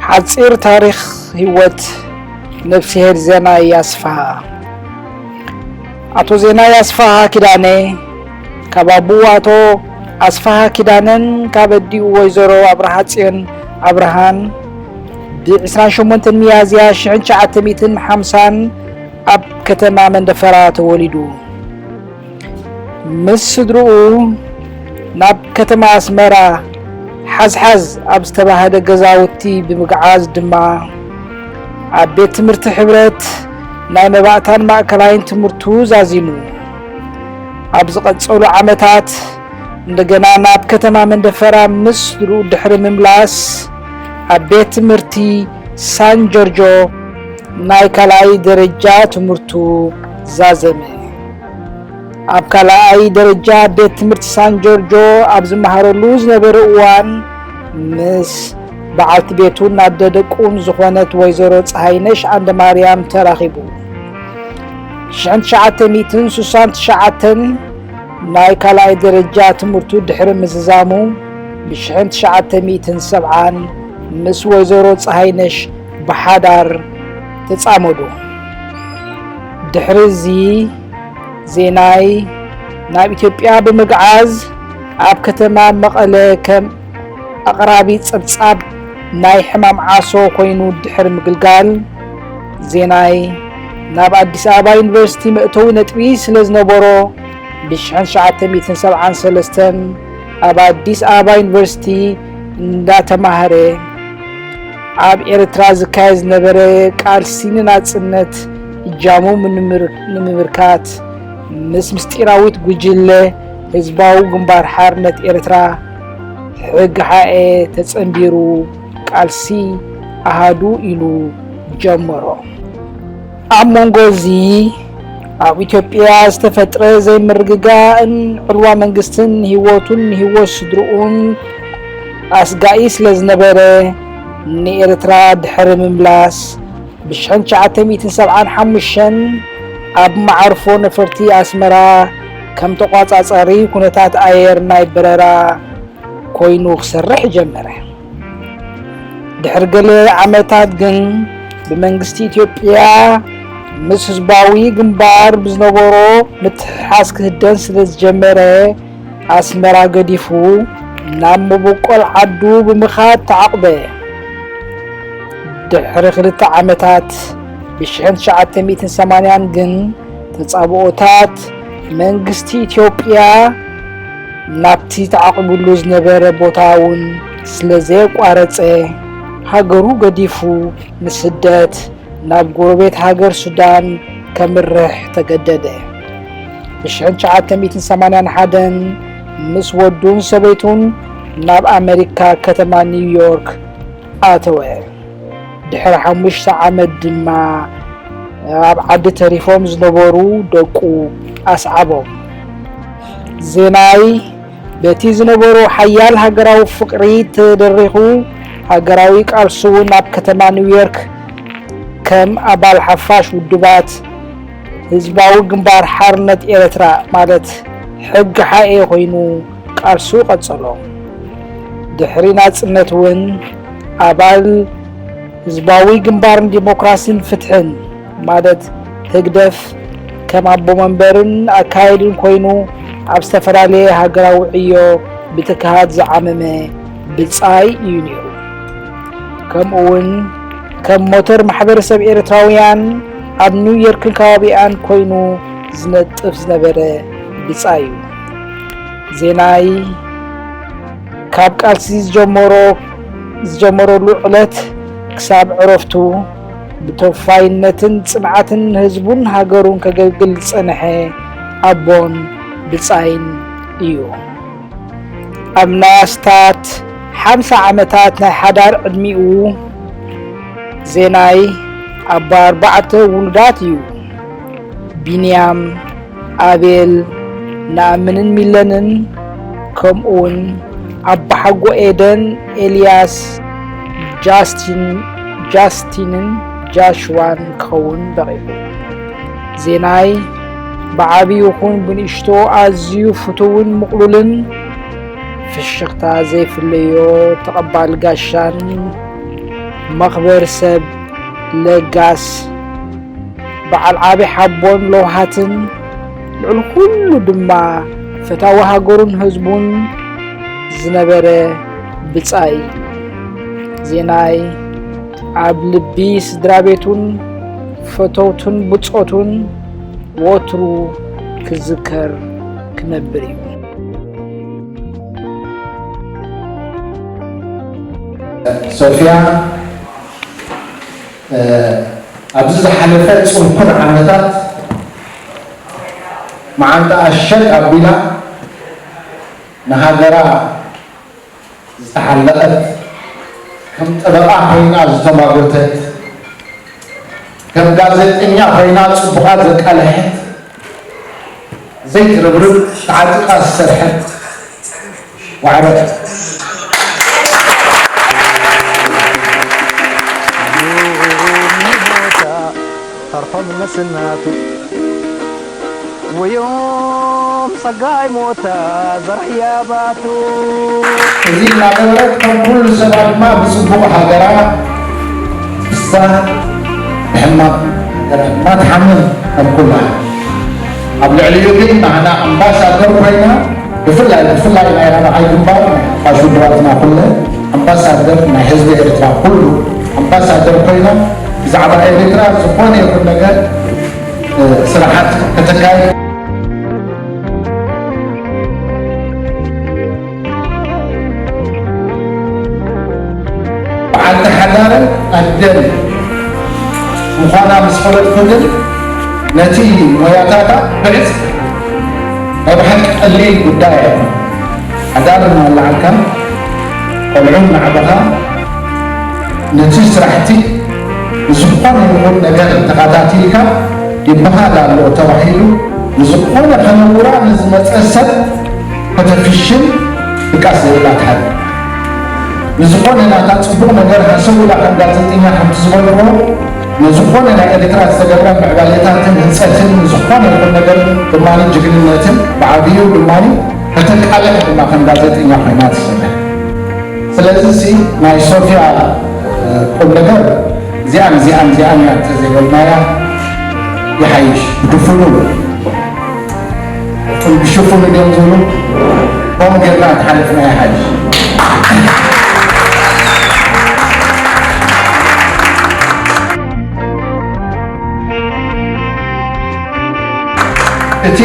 ሓጺር ታሪኽ ህይወት ነፍስሄር ዜናይ ኣስፍሃ። ኣቶ ዜናይ ኣስፍሃ ኪዳነ ካብ ኣቦኡ ኣቶ ኣስፍሃ ኪዳነን ካብ ኣዲኡ ወይዘሮ ኣብርሃ ጽዮን ኣብርሃን ብ ዕስራን ሸሞንተን ሚያዝያ ሽሕን ትሽዓተ ሚእትን ሓምሳን ኣብ ከተማ መንደፈራ ተወሊዱ። ምስ ስድርኡ ናብ ከተማ ኣስመራ ሓዝሓዝ ኣብ ዝተባህለ ገዛውቲ ብምግዓዝ ድማ ኣብ ቤት ትምህርቲ ሕብረት ናይ መባእታን ማእከላይን ትምህርቱ ዛዚሙ። ኣብ ዝቐጸሉ ዓመታት እንደገና ናብ ከተማ መንደፈራ ምስ ስድርኡ ድሕሪ ምምላስ ኣብ ቤት ትምህርቲ ሳን ጆርጆ ናይ ካልኣይ ደረጃ ትምህርቱ ዛዘመ። ኣብ ካልኣይ ደረጃ ቤት ትምህርቲ ሳን ጆርጆ ኣብ ዝመሃረሉ ዝነበረ እዋን ምስ በዓልቲ ቤቱን ኣደ ደቁን ዝኾነት ወይዘሮ ፀሃይነሽ ዓንደማርያም ተራኺቡ። ሽሕን ትሽዓተ ሚእትን ስሳን ትሽዓተን ናይ ካልኣይ ደረጃ ትምህርቱ ድሕሪ ምዝዛሙ ብሽሕን ትሽዓተ ሚእትን ሰብዓን ምስ ወይዘሮ ፀሃይነሽ ብሓዳር ተጻመዱ። ድሕሪ እዚ ዜናይ ናብ ኢትዮጵያ ብምግዓዝ ኣብ ከተማ መቐለ ከም ኣቕራቢ ጸብጻብ ናይ ሕማም ዓሶ ኮይኑ ድሕሪ ምግልጋል፣ ዜናይ ናብ ኣዲስ ኣበባ ዩኒቨርሲቲ መእተዊ ነጥቢ ስለ ዝነበሮ፣ ብሽሕን ትሽዓተ ሚእትን ሰብዓን ሰለስተን ኣብ ኣዲስ ኣበባ ዩኒቨርሲቲ እንዳተማህረ፣ ኣብ ኤርትራ ዝካየድ ዝነበረ ቃልሲ ንናጽነት እጃሙ ንምምር-፣ ንምምርካት፣ ምስ ምስጢራዊት ጉጅለ ህዝባዊ ግንባር ሓርነት ኤርትራ፣ ሕግሓኤ፣ ተጸንቢሩ ቃልሲ ኣሃዱ ኢሉ ጀመሮ። ኣብ መንጎ እዚ፣ ኣብ ኢትዮጵያ ዝተፈጥረ ዘይምርግጋእን ዕልዋ መንግስትን ንህይወቱን ንህይወት ስድርኡን ኣስጋኢ ስለ ዝነበረ፣ ንኤርትራ ድሕሪ ምምላስ፣ ብሽሕን ትሽዓተ ሚእትን ሰብዓን ሓሙሽተን ኣብ መዓርፎ ነፈርቲ ኣስመራ ከም ተቋጻጻሪ ኩነታት ኣየር ናይ በረራ ኮይኑ ክሰርሕ ጀመረ። ድሕሪ ገለ ዓመታት ግን ብመንግስቲ ኢትዮጵያ ምስ ህዝባዊ ግንባር ብዝነበሮ ምትሕሓዝ ክህደን ስለ ዝጀመረ፣ ኣስመራ ገዲፉ ናብ መበቆል ዓዱ ብምኻድ ተዓቑበ። ድሕሪ ክልተ ዓመታት፣ ብሽሕን ትሽዓተ ሚእትን ሰማንያን ግን፣ ተጻብኦታት መንግስቲ ኢትዮጵያ ናብቲ ተዓቑብሉ ዝነበረ ቦታ እውን ስለ ዘየቋረጸ፣ ሃገሩ ገዲፉ ንስደት ናብ ጎረቤት ሃገር ሱዳን ከምርሕ ተገደደ። ብሽሕን ትሽዓተ ሚእትን ሰማንያን ሓደን ምስ ወዱን ሰበይቱን ናብ ኣመሪካ ከተማ ኒውዮርክ ኣተወ። ድሕሪ ሓሙሽተ ዓመት ድማ ኣብ ዓዲ ተሪፎም ዝነበሩ ደቁ ኣስዓቦም። ዜናይ በቲ ዝነበሮ ሓያል ሃገራዊ ፍቕሪ ተደሪኹ፣ ሃገራዊ ቃልሱ እውን ኣብ ከተማ ኒውዮርክ ከም ኣባል ሓፋሽ ውድባት ህዝባዊ ግንባር ሓርነት ኤርትራ፣ ማለት ሕግሓኤ፣ ኮይኑ ቃልሱ ቀጸሎ። ድሕሪ ናጽነት እውን ኣባል ህዝባዊ ግንባርን ዲሞክራሲን ፍትሕን፣ ማለት ህግደፍ፣ ከም ኣቦ መንበርን ኣካየድን ኮይኑ ኣብ ዝተፈላለየ ሃገራዊ ዕዮ ብትግሃት ዝዓመመ ብጻይ እዩ ነይሩ። ከምኡ እውን ከም ሞተር ማሕበረሰብ ኤርትራውያን ኣብ ኒውዮርክን ከባቢኣን ኮይኑ ዝነጥፍ ዝነበረ ብጻይ እዩ። ዜናይ ካብ ቃልሲ ዝጀመሮ-፣ ዝጀመረሉ ዕለት ክሳብ ዕረፍቱ ብተወፋይነትን ጽንዓትን ንህዝቡን ሃገሩን ከገልግል ዝጸንሐ ኣቦን ብጻይን እዩ። ኣብ ናይ ኣስታት ሓምሳ ዓመታት ናይ ሓዳር ዕድሚኡ፣ ዜናይ ኣቦ ኣርባዕተ ውሉዳት እዩ። ቢንያም፣ ኣቤል፣ ነኣምንን ሚለንን፣ ከምኡውን ኣቦሓጎ ኤደን፣ ኤልያስ፣ ጃስቲን፣ ጃስቲንን ጃሽዋን ክኸውን በቒዑ። ዜናይ ብዓቢ ይኹን ብንእሽቶ ኣዝዩ ፍቱውን ምቕሉልን፣ ፍሽኽታ ዘይፍለዮ ተቐባሊ ጋሻን መኽበር ሰብ፣ ለጋስ፣ በዓል ዓቢ ሓቦን ለውሃትን፣ ልዕሊ ኩሉ ድማ ፈታዊ ሃገሩን ህዝቡን ዝነበረ ብጻይ ዜናይ ኣብ ልቢ ስድራ ቤቱን ፈተውቱን ብጾቱን ወትሩ ክዝከር ክነብር እዩ። ሶፊያ፣ ኣብዚ ዝሓለፈ ጽንኩር ዓመታት መዓንጣኣ ሸጥ ኣቢላ ንሃገራ ዝተሓለቐት፣ ከም ጠበቓ ኮይና ዝተማጎተት፣ ከም ጋዜጠኛ ኮይና ጽቡቓ ዘቃለሐት፣ ዘይትርብርብ ተዓጢቓ ዝሰርሐት ዋዕሮ። ተርፎም መስናቱ ወዮም ጸጋይ ሞታ ዘርሕያ ባቱ። እዚ እናገበረት ከም ኩሉ ሰባ ድማ ብጽቡቕ ሃገራ ትፍሳ፣ ብሕማቕ ሃገራ ድማ ትሓምም ከም ኩላ። ኣብ ልዕሊኡ ግን ንዓና ኣምባሳደር ኮይና ብፍላይ ብፍላይ ናይ ራብዓይ ግንባር ናይ ሓፋሽ ውድባትና ኩለ ኣምባሳደር ናይ ህዝቢ ኤርትራ ኩሉ ኣምባሳደር ኮይና ብዛዕባ ኤርትራ ዝኾነ ይኹን ነገር ስራሓት ከተካይድ በዓልቲ ሓዳርን ኣደን ምዃና ምስ ፈለጥኩ ግን ነቲ ሞያታታ ብዕጽ ናይ ብሓቂ ቀሊል ጉዳይ ኣይኮነን። ሓዳር እናወላዕልካ ቆልዑ እናዕበኻ ነቲ ስራሕቲ ንዝኾነ ይኹን ነገር ተኸታቲልካ ይበሃል ኣሎ ተባሂሉ ንዝኾነ ከነውራ ንዝመፀ ሰብ ከተፍሽን ድቃስ ዘይብላ ትሓል። ንዝኾነ ናታ ፅቡቕ ነገር ሃሰው ኢላ ከም ጋዜጠኛ ከምቲ ዝበልዎ ንዝኾነ ናይ ኤርትራ ዝተገብረ ምዕባሌታትን ህንፀትን ንዝኾነ ይኹን ነገር ድማ ጅግንነትን ብዓብዩ ድማ ከተቃልሕ ድማ ከም ጋዜጠኛ ኮይና ትሰርሕ። ስለዚ ሲ ናይ ሶፊያ ቁም ነገር እዚኣን እዚኣን እዚኣን እያ እንተዘይበልናያ ይሓይሽ። ብድፉኑ እቶም ብሽፉኑ ድዮም ዝብሉ ከምኡ ጌርና ተሓሊፍና ይሓይሽ። እቲ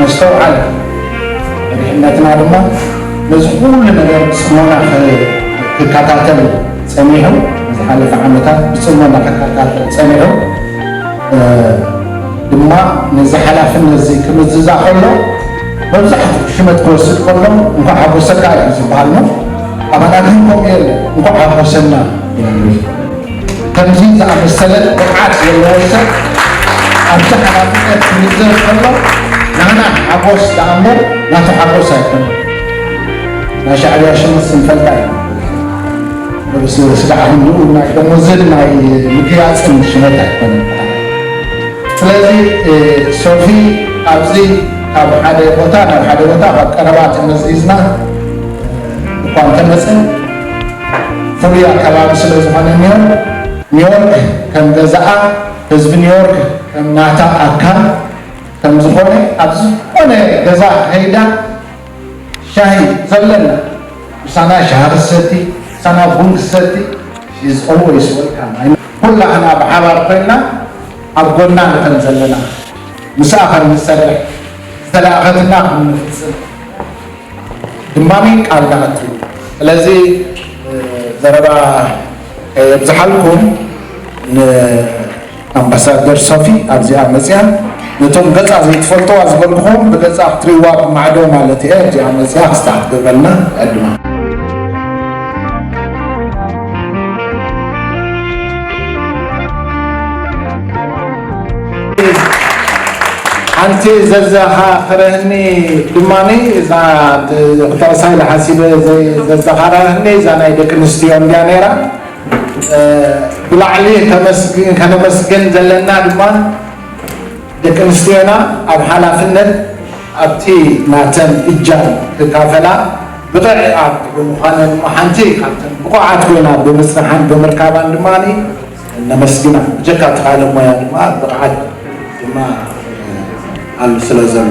መስተውዓል መሪሕነትና ድማ ነዚ ኩሉ ነገር ብፅሞና ክከታተል ፀኒሑ፣ ዝሓለፈ ዓመታት ብፅሞና ክከታተል ፀኒሑ ድማ ነዚ ሓላፍነት እዚ ክምዝዛ ከሎ መብዛሕትኡ ሽመት ክወስድ ከሎ እንኳዕ ሓጎሰካ እዩ ዝበሃል ነው። ኣባና ግን ከምኡ የለን፣ እንኳዕ ሓጎሰና እዩ። ከምዚ ዝኣመሰለ ብቕዓት ዘለዎ ሰብ ኣብቲ ሓላፍነት ክምዘዝ ከሎ ናና ሓጎስ ደኣ እምበር ናቱ ሓጎስ ኣይኮነን። ናይ ሻዕብያ ሽምስ ንፈልጣ ኢና። ስጋዕ ክንድኡ ናይ ደሞዝን ናይ ምግያፅን ሽመት ኣይኮነን። ስለዚ ሶፊ ኣብዚ ካብ ሓደ ቦታ ናብ ሓደ ቦታ ካብ ቀረባ ተመዝጊዝና እኳ እንተመፀ ፍሉይ ኣከባቢ ስለ ዝኾነ ኒውዮርክ ኒውዮርክ ከም ገዛኣ ህዝቢ ኒውዮርክ ከም ናታ ኣካል ከም ዝኾነ ኣብ ዝኾነ ገዛ ከይዳ ሻሂ ዘለና ምሳና ሻሂ ክትሰቲ ምሳና ቡን ክትሰቲ is always welcome። ኩላህና ብሓባር ኮይና ኣብ ጎና ከም ዘለና ምስኣ ከም ንሰርሕ ዝተላእኸትና ከም ንፍጽም ድማሚ ቃል ንኣቱ። ስለዚ ዘረባ ከየብዝሓልኩም ንኣምባሳደር ሶፊ ኣብዚኣ መፅያ ነቶም ገፃ ዘይትፈልጥዋ ዝበልኩኹም ብገፃ ክትሪእዋ ብማዕዶ ማለት እየ። ኣብዚኣ መፅያ ክስታ ክትገብረልና ዕድማ ሓንቲ ዘዘኻኽረኒ ድማ እዛ ክጠቕሳ ኢለ ሓሲበ ዘዘኻኽረኒ እዛ ናይ ደቂ ኣንስትዮ እንድያ ነይራ። ብላዕሊ ከነመስግን ዘለና ድማ ደቂ ኣንስትዮና ኣብ ሓላፍነት ኣብቲ ናተን እጃም ክካፈላ ብቕዕት ብምዃና ድማ ሓንቲ ካብተን ብቑዓት ኮይና ብምስራሓን ብምርካባን ድማ ነመስግና። ብጀካ እቲ ካልእ ሞያ ድማ ብቕዓት ድማ ኣሎ ስለ ዘሎ